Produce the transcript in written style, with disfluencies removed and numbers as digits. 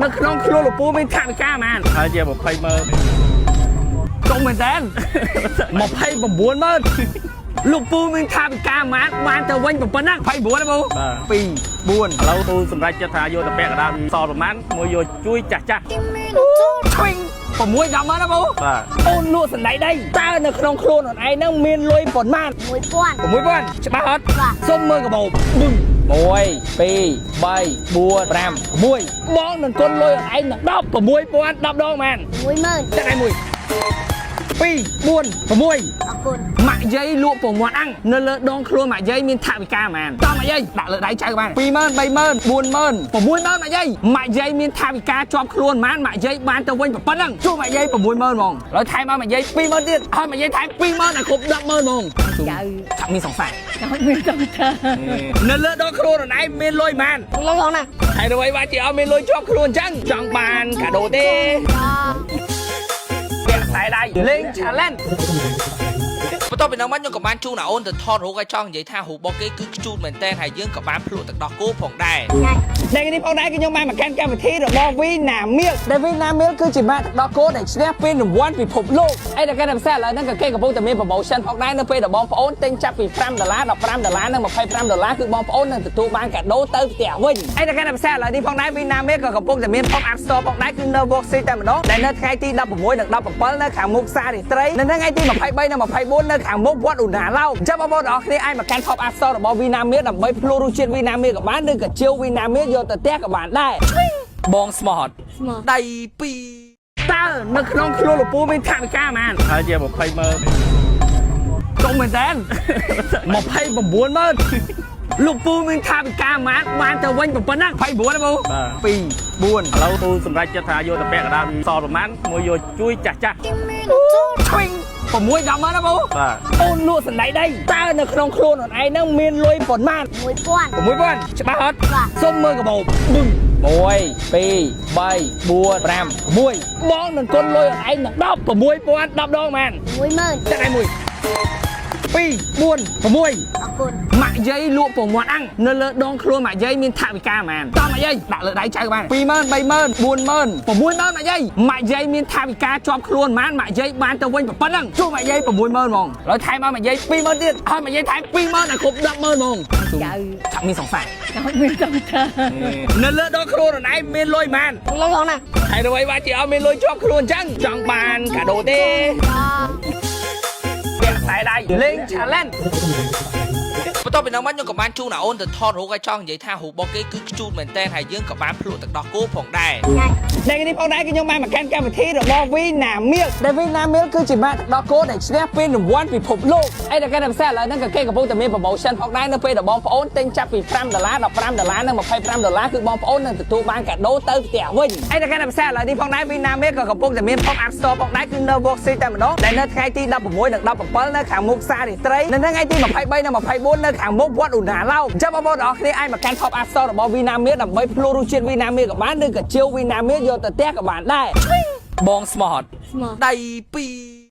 នៅក្នុងខ្លួនលោកពូមានថវិកាប៉ុន្មាន ហើយជា20ម៉ឺន កុំមែនតើ29ម៉ឺនលោកពូមានថវិកាប៉ុន្មានបានទៅវិញប៉ុណ្ណឹង29ណាពូ បាទ 2 4 ឥឡូវពូសម្រេចចិត្តថាយកទៅពាក់កណ្ដាលសល់ប្រហែលមួយយកជួយចាស់ចាស់ ឆ្វិញ6 10ម៉ឺនណាពូ បាទ អូនលក់សណ្ដែកដីតើនៅក្នុងខ្លួនអូនឯងហ្នឹងមានលុយប៉ុន្មាន 1000 6000ច្បាស់អត់ បាទ សុំមើលកាបូបបឹង1 2 3 4 5 6បងនឹងគុណលុយអូនឯងនឹង10 6000 10ដងមែន 10000 ចាក់ឯងមួយ2 4 6 អរគុណ ម៉ាក់យាយលក់ពងមាត់អាំងនៅលើដងខ្លួនម៉ាក់យាយមានថវិកាប៉ុន្មានតោះម៉ាក់យាយដាក់លើដៃចៅបាន20000 30000 40000 60000ម៉ាក់យាយម៉ាក់យាយមានថវិកាជាប់ខ្លួនប៉ុន្មានម៉ាក់យាយបានទៅវិញប៉ុណ្ណឹងជួម៉ាក់យាយ60000ហ្មងឥឡូវថែមឲ្យម៉ាក់យាយ20000ទៀតឲ្យម៉ាក់យាយថែម20000ឲ្យគ្រប់100,000ហ្មង ចៅ ឆាក់មានសង្ស័យ ចង់មានចង់ថា នៅលើដងខ្លួនអូនឯងមានលុយប៉ុន្មាន លុយផងណា ហើយអ្វីបានជាអត់មានលុយជាប់ខ្លួនអញ្ចឹងចង់បានកាដូទេពាក់ខ្សែដៃលេង challenge បន្ទាប់ពីនោះមកខ្ញុំក៏បានជូនអាអូនទៅថតរូបឲ្យចង់និយាយថារូបរបស់គេគឺខ្ជូតមែនតើហើយយើងក៏បានភ្លក់ទឹកដោះគោផងដែរ នៅនេះផងដែរគឺខ្ញុំបានមកកាន់កម្មវិធីរបស់ Vina Milk ដែល Vina Milk គឺជាម៉ាកទឹកដោះគោដែលឈ្នះពានរង្វាន់ពិភពលោកអីដែលកាន់តែពិសេសឥឡូវហ្នឹងក៏គេកំពុងតែមាន promotion ផងដែរនៅពេលដែលបងប្អូនទិញចាប់ពី5ដុល្លារ15ដុល្លារនិង25ដុល្លារគឺបងប្អូននឹងទទួលបានកាដូទៅផ្ទះវិញអីដែលកាន់តែពិសេសឥឡូវនេះផងដែរ Vina Milk ក៏កំពុងតែមាន pop up store ផងដែរគឺនៅ Walk Street តែម្ដងដែលនៅថ្ងៃទី16និង17នៅខាងមុខផ្សាររាត្រីនិងថ្ងៃទី23និង24នៅខាងមុខវត្តឧណ្ណាឡោមអញ្ចឹងបងប្អូនទាំងអស់គ្នាអាចមកកាន់ pop up store របស់ Vina Milk ដើម្បីភ្លក់រសជាតិ Vina Milk ក៏បានឬក៏ជាវ Vina Milk យកទៅផ្ទះក៏បានដែរ បងស្មោះ ស្មោះ ដៃពីរ តើនៅក្នុងខ្លួនលោកពូមានថវិកាប៉ុន្មាន ហើយជា20ម៉ឺន កុំមែនតើ29ម៉ឺនលោកពូមានថវិកាប៉ុន្មានបានទៅវិញប៉ុណ្ណឹង29ណាពូ បាទ 2 4 ឥឡូវពូសម្រេចចិត្តថាយកទៅពាក់កណ្ដាលសល់ប្រហែលមួយយកជួយចាស់ចាស់ ឆ្វិញ6 10ម៉ឺនណាពូ បាទ អូនលក់សណ្ដែកដីតើនៅក្នុងខ្លួនអូនឯងហ្នឹងមានលុយប៉ុន្មាន 1000 6000ច្បាស់អត់ បាទ សុំមើលកាបូបបឹង1 2 3 4 5 6បងនឹងគុណលុយអូនឯងនឹង10 6000 10ដងមែន 10000 ចាក់ឯងមួយ2 4 6 អរគុណ ម៉ាក់យាយលក់ពងមាត់អាំងនៅលើដងខ្លួនម៉ាក់យាយមានថវិកាប៉ុន្មានតោះម៉ាក់យាយដាក់លើដៃចៅបាន20000 30000 40000 60000ម៉ាក់យាយម៉ាក់យាយមានថវិកាជាប់ខ្លួនប៉ុន្មានម៉ាក់យាយបានទៅវិញប៉ុណ្ណឹងជួម៉ាក់យាយ60000ហ្មងឥឡូវថែមឲ្យម៉ាក់យាយ20000ទៀតឲ្យម៉ាក់យាយថែម20000ឲ្យគ្រប់100,000ហ្មង ចៅ ឆាក់មានសង្ស័យ ចង់មានចង់ថា នៅលើដងខ្លួនអូនឯងមានលុយប៉ុន្មាន លុយផងណា ហើយអ្វីបានជាអត់មានលុយជាប់ខ្លួនអញ្ចឹងចង់បានកាដូទេពាក់ខ្សែដៃលេង challenge បន្ទាប់ពីនោះមកខ្ញុំក៏បានជូនអាអូនទៅថតរូបឲ្យចង់និយាយថារូបរបស់គេគឺខ្ជូតមែនតើហើយយើងក៏បានភ្លក់ទឹកដោះគោផងដែរ នៅនេះផងដែរគឺខ្ញុំបានមកកាន់កម្មវិធីរបស់ Vina Milk ដែល Vina Milk គឺជាម៉ាកទឹកដោះគោដែលឈ្នះពានរង្វាន់ពិភពលោកអីដែលកាន់តែពិសេសឥឡូវហ្នឹងក៏គេកំពុងតែមាន promotion ផងដែរនៅពេលដែលបងប្អូនទិញចាប់ពី5ដុល្លារ15ដុល្លារនិង25ដុល្លារគឺបងប្អូននឹងទទួលបានកាដូទៅផ្ទះវិញអីដែលកាន់តែពិសេសឥឡូវនេះផងដែរ Vina Milk ក៏កំពុងតែមាន pop up store ផងដែរគឺនៅ Walk Street តែម្ដងដែលនៅថ្ងៃទី16និង17នៅខាងមុខផ្សាររាត្រីនិងថ្ងៃទី23និង24នៅខាងមុខវត្តឧណ្ណាឡោមអញ្ចឹងបងប្អូនទាំងអស់គ្នាអាចមកកាន់ pop up store របស់ Vina Milk ដើម្បីភ្លក់រសជាតិ Vina Milk ក៏បានឬក៏ជាវ Vina Milk យកទៅផ្ទះក៏បានដែរ បងស្មោះ ស្មោះ ដៃពីរ